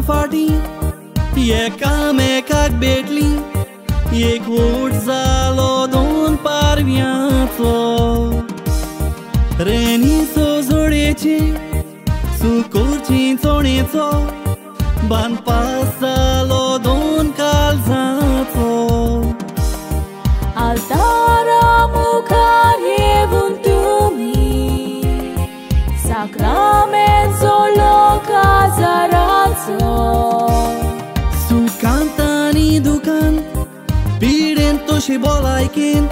वर्सां फाटीं एकामेकाक भेटली, एक वोट जालो दोन पारव्यांचो. रेनी जोडेची सुकोरची चोणेचो बांदपास जालो दोन काळजाचो. आल्तारा मुखार येवन तुमी साक्रामेंत जोडलो काजाराचो. सुखांत आनी दुखांत पिडेन तशी भलायकेन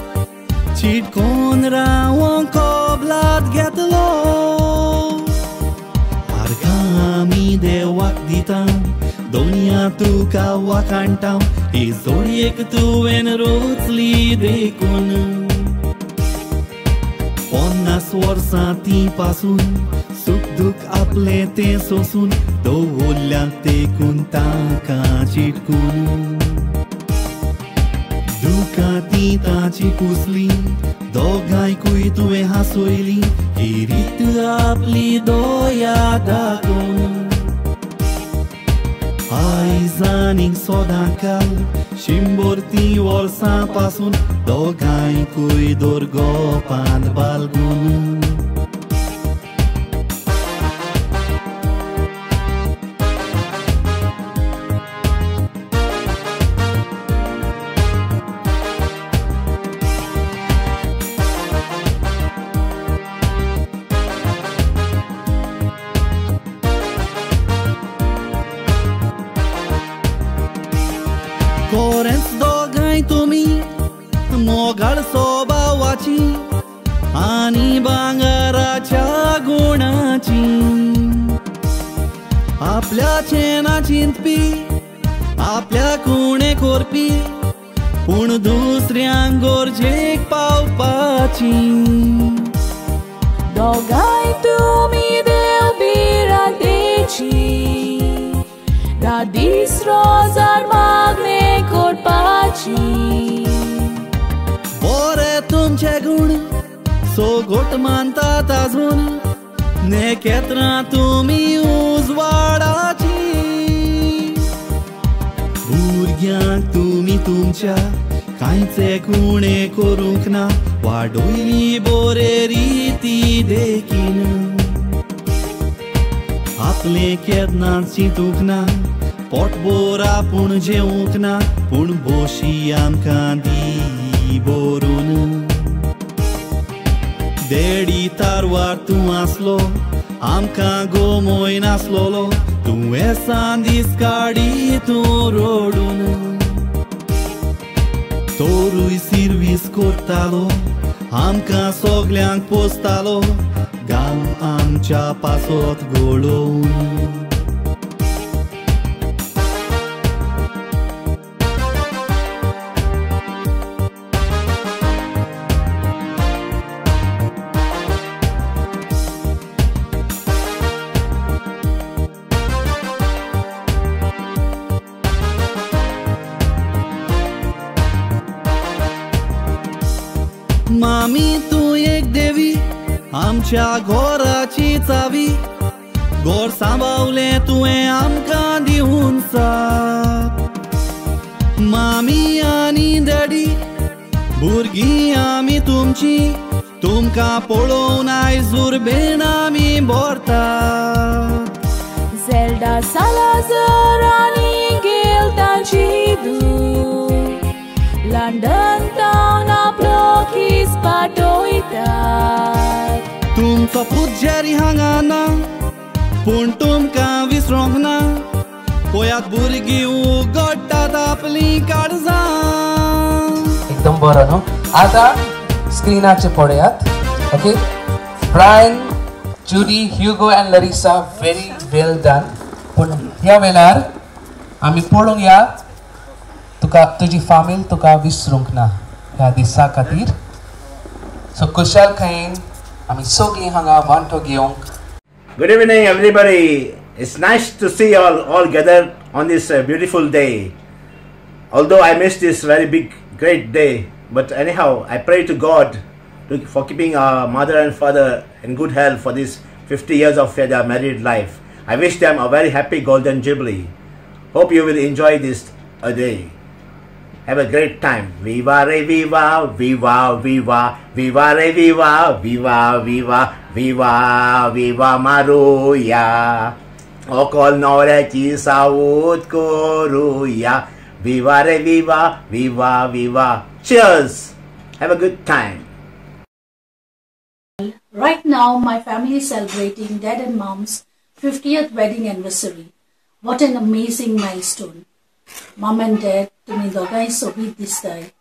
चिटकोन रावोंक कबलात घेतलो. आर्गां आमी देवाक दिता, दोनया तुका वाखाणटा, ही जोडयेक तुवें रोचली देखून. 50 वर्सां ती पासून सुख दुख आपलें तें सोसून दवरल्या तेकून तांकां चिटकून. दुकां ती ताची पुसली, दोगांयकूय तुवें हांसयली, ही रीत आपली दया दाखोवन. आयज आनीक सदांकाल 100 ती वर्सां पासून दोगांयकूय दवर गोपांत बालगून. कोरेंच दोगांय तुमी मोगाळ स्वभावाची आनी भांगराच्या गुणाची. आपल्याचें ना चिंतपी, आपल्या कुणे करपी, पूण दुसऱ्यांक गरजेक पावपाची. दोगांय तुमी देव भिरांतेची, रात दीस रोजार मागणे करपाची. बरे तुमचे गुण सोगोट मानतात आजून, नेकेत्रां तुमी उजवाडाची. भुरग्यांक तुमी तुमच्या कांयच कुणे करूंक ना, वाडयली बरे रिती देखीन. आपलें केन्ना चिंतूंक ना, पोटभर आपूण जेवंक ना, पूण बोशी आमकां दी भरून. देडी तारवार तूं आसलो, आमकां गोमोय नासलोलो, तुवें सान दीस काडी तूं रडून. तोरूय सिर्वीस करतालो, आमकां सगल्यांक पोसतालो, गांव आमच्या पासत घोळोवन. मामी तूं एक देवी, आमच्या घराची चावी, घर सांबावलें तुवें आमकां दिवन साथ. मामी आनी डॅडी भुरगीं आमी तुमची, तुमकां पळोवन आयज उर्बेन आमी भरतात. झेल्डा सालाझर आनी गेल तांची धूव, लंडन तावन आपलो कीस पाटयतात. तुमचो पूत जेरी हांगा ना, पूण तुमकां विसरोंक ना, पळयात भुरगीं उगडटात आपलीं काळजां. एकदम बरो न्हू. आतां स्क्रिनाचेर पळयात. Okay, Brian, Judy, Hugo and Larissa, very well done. पूण ह्या वेळार आमी पळोवंक या तुका तुजी फामील तुका विसरूंक ना ह्या दिसा खातीर. सो खुशालकायेन आमी सगळीं हांगा वांटो घेवंक. Good evening everybody. It's nice to see you all gathered on this beautiful day. Although I missed this very big, great day, but anyhow, I pray to God for keeping our mother and father in good health for these 50 years of their married life. I wish them a very happy golden jubilee. Hope you will enjoy this a day. Have a great time. Viva re viva, viva viva, viva re viva, viva viva, viva viva Maruya. Okol नवऱ्याची सावूद करूया. Viva re viva, viva viva. Cheers. Have a good time. Right now, my family is celebrating Dad and Mom's 50th wedding anniversary. What an amazing milestone. Mom and Dad, tumi dogay sobit distai.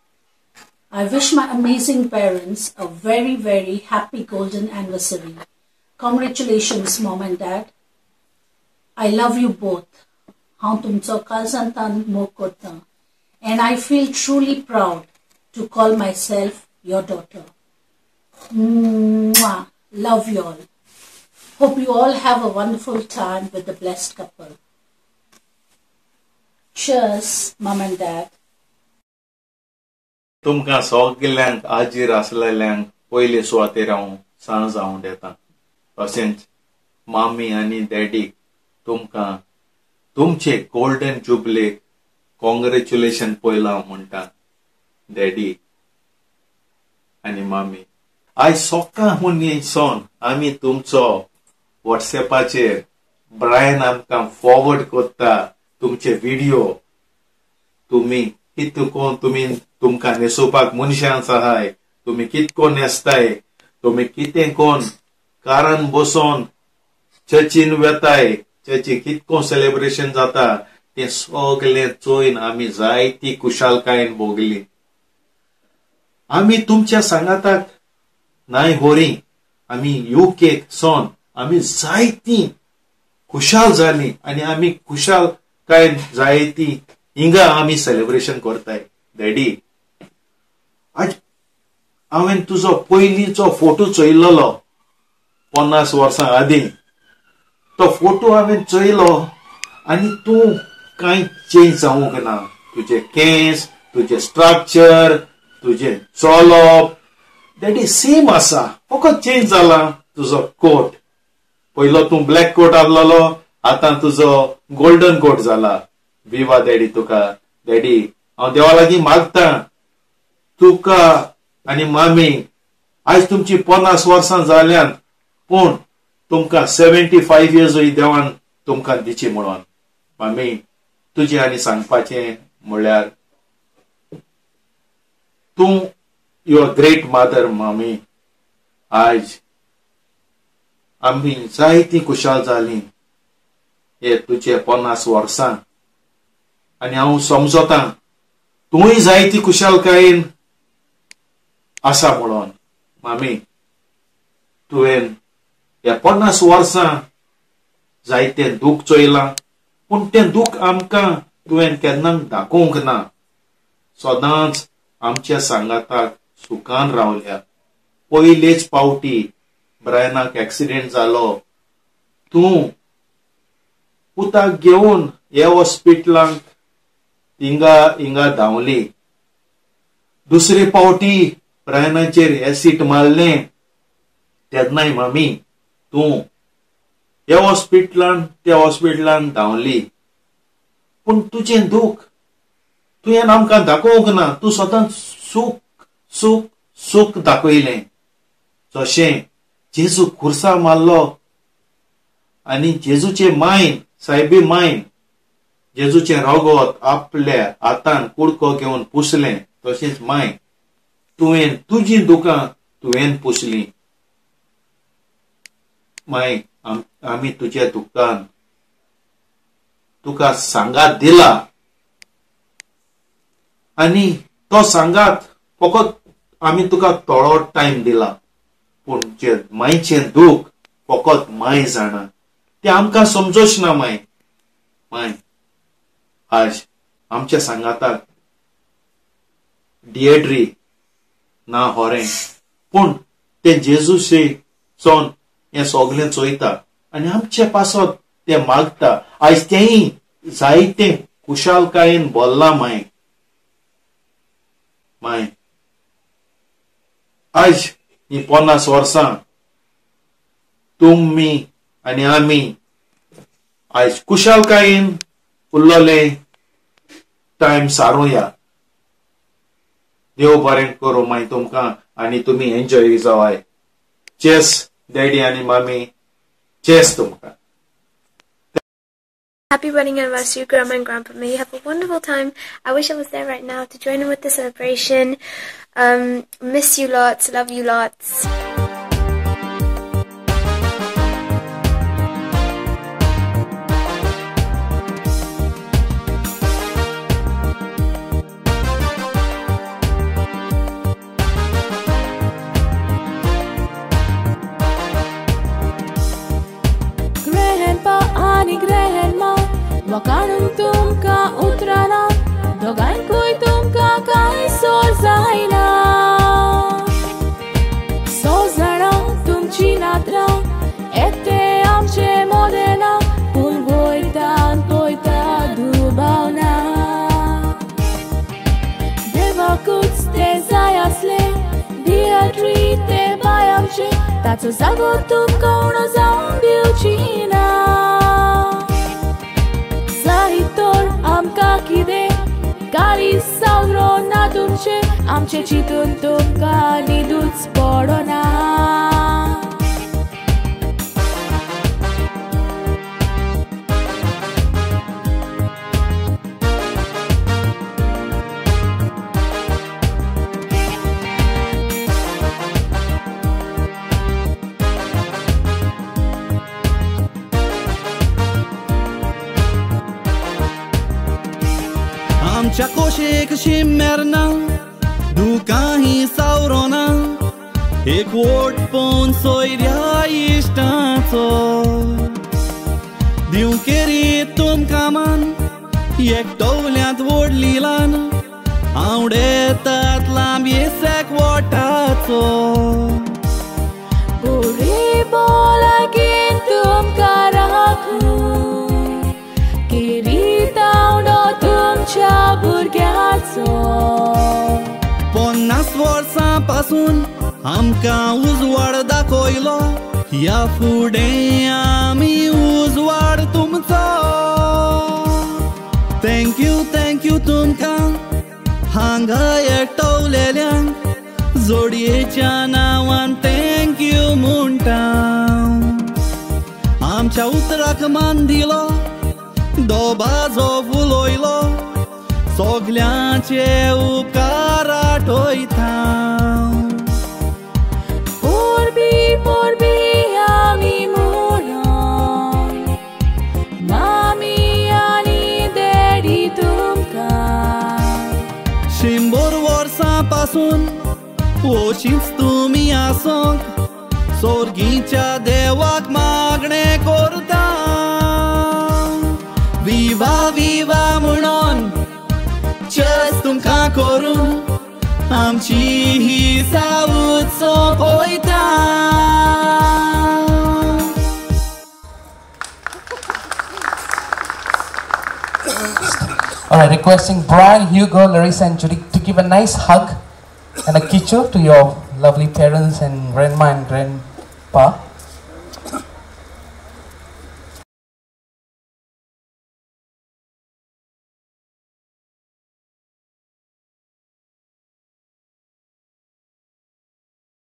I wish my amazing parents a very, very happy golden anniversary. Congratulations, Mom and Dad. I love you both. हांव तुमचो काळजांतान मोग करता. And I feel truly proud to call myself your daughter. Mwah. Love you all. Hope you all have a wonderful time with the blessed couple. Cheers, Mom and Dad. तुमकां सगल्यांक आजीर आसलेल्यांक पयले सुवातेर हांव सांज हांव दिता. तशेंच मामी आनी डॅडीक तुमकां तुमचे गोल्डन जुबलेक कॉंग्रेच्युलेशन पयलो हांव म्हणटा. डॅडी आनी मामी, आयज सकाळ हुनसून आमी तुमचो वॉट्सएपाचेर ब्रायन आमकां फॉरवर्ड करता तुमचे व्हिडिओ. तुमी कितको तुमी तुमकां न्हेसोवपाक मनशां सहाय, तुमी कितको न्हेसताय, तुमी कितें कोन कारान बसोन चर्चीन वेताय, चर्ची कितको सेलिब्रेशन जाता तें सगळें चोयन आमी जायती खुशालकायेन भोगली. आमी तुमच्या सांगाताक नाय होरी, आमी युकेक सोन आमी जायती खुशाल जाली आनी आमी खुशालकायेन जायती हिंगा आमी सेलिब्रेशन करताय. डॅडी, आज हांवें तुजो पयलींचो फोटो चोयल्लो 50 वर्सां आदीं. तो फोटो हांवें चोयलो आनी तूं कांय चेंज जावंक ना. तुजे केंस, तुजें स्ट्रक्चर, तुजें चलप डॅडी सेम आसा, फकत चेंज जाला तुजो कोट. पयलो तूं ब्लॅक कोट आहलोलो, आतां तुजो गोल्डन कोट जाला. विवा डॅडी तुका. डॅडी, हांव देवा लागीं मागता तुका आनी मामी आयज तुमची 50 वर्सां जाल्यांत, पूण तुमकां 75 इयर्स देवान तुमकां दिची म्हणून. मामी, तुजें आनी सांगपाचें म्हणल्यार तूं your great mother. मामी, आयज आमी जायती खुशाल जाली हे तुजे 50 वर्सां आनी हांव समजता तूंय जायती खुशालकायेन आसा म्हणून. मामी, तुवें ह्या 50 वर्सां जायतें दूख चोयलां, पूण तें दूख आमकां तुवें केन्ना दाखोवंक ना. सदांच आमच्या सांगाताक सुखान रावल्या. पयलेच पावटी ब्रायनाक एक्सिडेंट जालो, तूं पुताक घेवन हे हॉस्पिटलांक हिंगा हिंगा धांवली. दुसरे पावटी ब्रायनाचेर एसीड मारलें तेन्नाय मामी तूं ह्या हॉस्पिटलान त्या हॉस्पिटलान धांवली. पूण तुजें दूख तुवें आमकां दाखोवंक ना. तूं सदांच सूख सूख सूख दाखयलें. जशें जेजू खुर्सा मारलो आनी जेजूचे मायन, सायबी मायन जेजूचें रगत आपल्या हातान कुडको घेवन पुसलें, तशेंच माय तुवें तुजीं दुकां तुवें पुसलीं. माय, आमी तुज्या दुकान तुका सांगात दिला आनी तो सांगात फकत आमी तुका थोडो टायम दिला, पूण जे मायचें दूख फकत माय जाणा, तें आमकां समजोच ना. माय, माय आज आमच्या सांगाताक डिएड्री ना होरें, पूण तें जेजूशे सोन हें सगळें चोयता आनी आमचे पासत तें मागता. आयज तेंय जायतें खुशालकायेन बोल्लां. माय, माय आयज ही 50 वर्सां तुमी आनी आमी आयज खुशालकायेन उरलोले टायम सारुया. देव बरें करूं मागीर तुमकां आनी तुमी एन्जॉय जावाय. चेस डॅडी आनी मामी, चेस तुमकां. Happy wedding anniversary, Grandma and Grandpa. May you have a wonderful time. I wish I was there right now to join in with the celebration. Miss you lots, love you lots. Grandpa ani grandma, वकाणून तुमकां उतराना, दोगांयकूय तुमकां कांय सोर जायना. So जाणां तुमची नात्रां येते आमचे मोदेना, पूण वयता पळयता दुबावना. देवाकूच ते जाय आसले, बियाट्री ते बाय आमचे, ताचो जागो तुमकां उणो जावन दिवची ना. आमकां कितें काळी सावरो ना तुमचे, आमचे चिंतून तुमकां न्हिदूच पडना. आमच्या कोशेक शिमेरना, दुकांही सावरोना, एक वोट पोवन सोयऱ्या इश्टांचो. दिवकेरी तुमकां मान, एकटवल्यांत व्हडली ल्हान, आवडेतात लांब येसॅक वोटाचो. बोरी बोलागीन तुमकां राखूं, किरीत आवडो तुमच्या भुरग्याचो. 50 वर्सां पासून आमकां उजवाड दाखयलो, ह्या फुडें आमी उजवाड तुमचो. Thank you thank you तुमकां हांगा एकटवलेल्यांक, जोडयेच्या नांवान thank you म्हणटा. आमच्या उतराक मान दिलो, दोबाजो फुलयलो, सगल्यांचे उपकार आठयता. पोरबी पोरबी आमी म्हणून, मामी आनी डॅडी तुमकां. 100 वर्सां पासून अशींच तुमी आसोंक, सोर्गीच्या देवाक मागणें करता. विवा विवा म्हणून चेस तुमकां करून आमची ही सावूत सोंपयता. All right, requesting Brian, Hugo, Larissa and Judy to give a nice hug and a kichu to your lovely parents and grandma and grandpa.